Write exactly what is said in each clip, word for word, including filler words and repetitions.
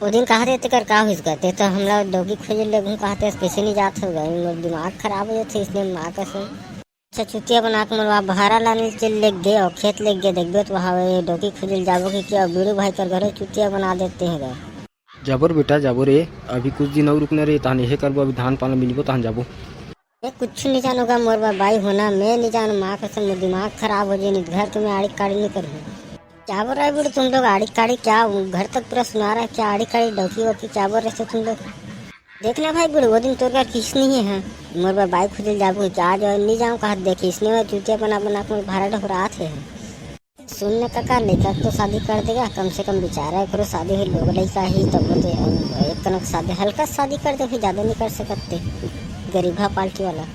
वो दिन कहा थे, तेकर का होइस गा? ते तो हमला डौकी खोजे ले घूम कहा थे, कैसे नहीं जात हो गा? मोर दिमाग खराब हो जाथे इसने माँ कसम। अच्छा, चुतिया बना के मोर भारा लाने चल ले गे और खेत ले गे, देखबे तो वहाँ डौकी खोजे ले जाबो कि क्या? बीड़ू भाई कर घरे चुतिया बना देते हैं गा। जाबो रे बेटा, जाबो रे, अभी कुछ दिन और रुकना रे, तहन यहे करबो, अभी धान पान मिलबो तहन जाबो। मैं कुछ नहीं जानूंगा, मोर बा बाई होना, मैं नहीं जानू, माँ कसम, मोर दिमाग खराब हो जाए, नहीं घर तुम्हें आड़ी काड़ी नहीं करूँ। क्या बोल रहा है बूढ़े तुम लोग, आड़ी काड़ी क्या? घर तक पूरा सुना रहा है, क्या आड़ी काड़ी, डौकी वौकी, क्या बोल रहे थे तुम लोग? देखना भाई बूढ़े, वो दिन तोर का किस नहीं है, मोर बा बाई खुजल जाबू, क्या जो नहीं जाऊँ कहा, देखे इसने मैं चूतिया बना बना के मोर भाड़ा ढोरात है। सुन न काका, लइका के तो शादी कर देगा, कम से कम बेचारा एकरो शादी हुई, लोग लइका ही तब तो एक कनक शादी, हल्का शादी कर दे, फिर ज्यादा नहीं कर सकते, गरीबा पार्टी वाला।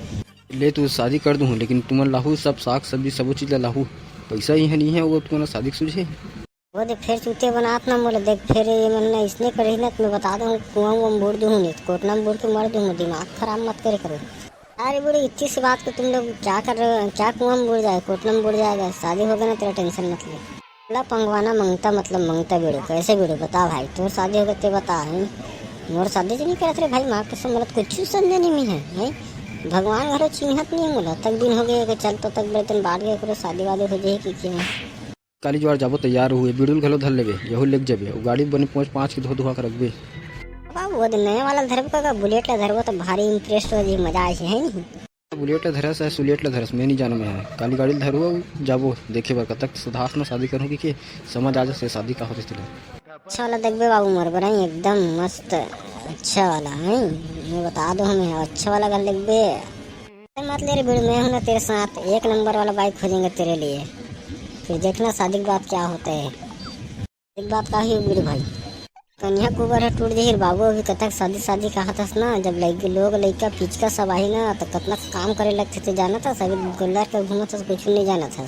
ले तो शादी कर दूँ, लेकिन तुमन लाहू सब साग सब्जी सबो चीज ला लाहू, पैसा ही है नहीं है, वो तुमन शादी के सूझे। वो देख, फिर चूतिया बनात ना मोला, देख, फिर ये मन ना इसने करही ना, तो मैं बता दूँ, कुआं में बूड़ दूँ, नहीं तो कोटना में बूड़ के मर दूँ, दिमाग खराब मत करे करो। अरे बूढ़े, इतनी सी बात को तुम लोग क्या कर रहे हो? क्या कुआं में बूड़ जाए, कोटना में बूड़ जाएगा? शादी हो गया ना, तेरा टेंशन मत ले। बड़ा पंगवाना मंगता, मतलब मंगता बीड़ू, कैसे बीड़ू? बता भाई, तोर शादी हो गया ते बता है। मोर शादी तो नहीं करत रे भाई, माँ कसम, मतलब कुछ समझे नहीं में है, है? भगवान घरो चिन्हत नहीं मोला, तक दिन हो गए कि चल तो तक बर्तन बांट गए, करो शादी वादी हो जाए कि क्या? काली जुआर जाबो, तैयार हुए, बीड़ू ल घलो धर लेबे, यहू लेग जाबे, वो गाड़ी बने पहुँच पाँच के धो धुआ के रखबे। बाबू, वो दिन नया वाला धरबो का, बुलेट ला धरबो तो भारी इंटरेस्ट हो जी, मजा आए है नहीं? बुलेट ला धरस है, सुलेट ला धरस, मैं नहीं जानू मैं है। काली गाड़ी ल धरबो, जाबो देखे बर, कतक सुधास में शादी करूँ कि के समझ आ जासे शादी का होथे तेला। अच्छा वाला देखबे बाबू, मोर बर एकदम मस्त, अच्छा वाला है, मैं बता दो हमें, अच्छा वाला घर देखबे। मत ले रे बीड़ू, मैं हूं ना तेरे साथ, एक नंबर वाला बाइक खोजेंगे तेरे लिए। फिर देखना शादी के बाद क्या होता है। एक बात का ही बीड़ू भाई, कनिहा कुबर है टूट जही, बाबू अभी कतक शादी शादी कहा थस ना, जब लइके लोग लइका पिचका सब आही ना तो कतना काम करे लगथे, ते जाना था सभी गुल्लर के घूमत हस, कुछ नहीं जाना था।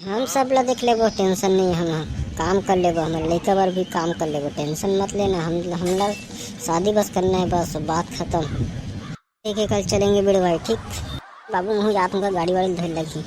हम सब ला देख लेबो, टेंशन नहीं, हम काम कर लेबो, हमर लइका बर भी काम कर लेबो, टेंशन मत लेना। हम हमला शादी बस करना है, बस बात खत्म। ठीक है, कल चलेंगे बीड़ू भाई, ठीक? बाबू, महूँ जात हूँ, गाड़ी वाड़ी धर लगी।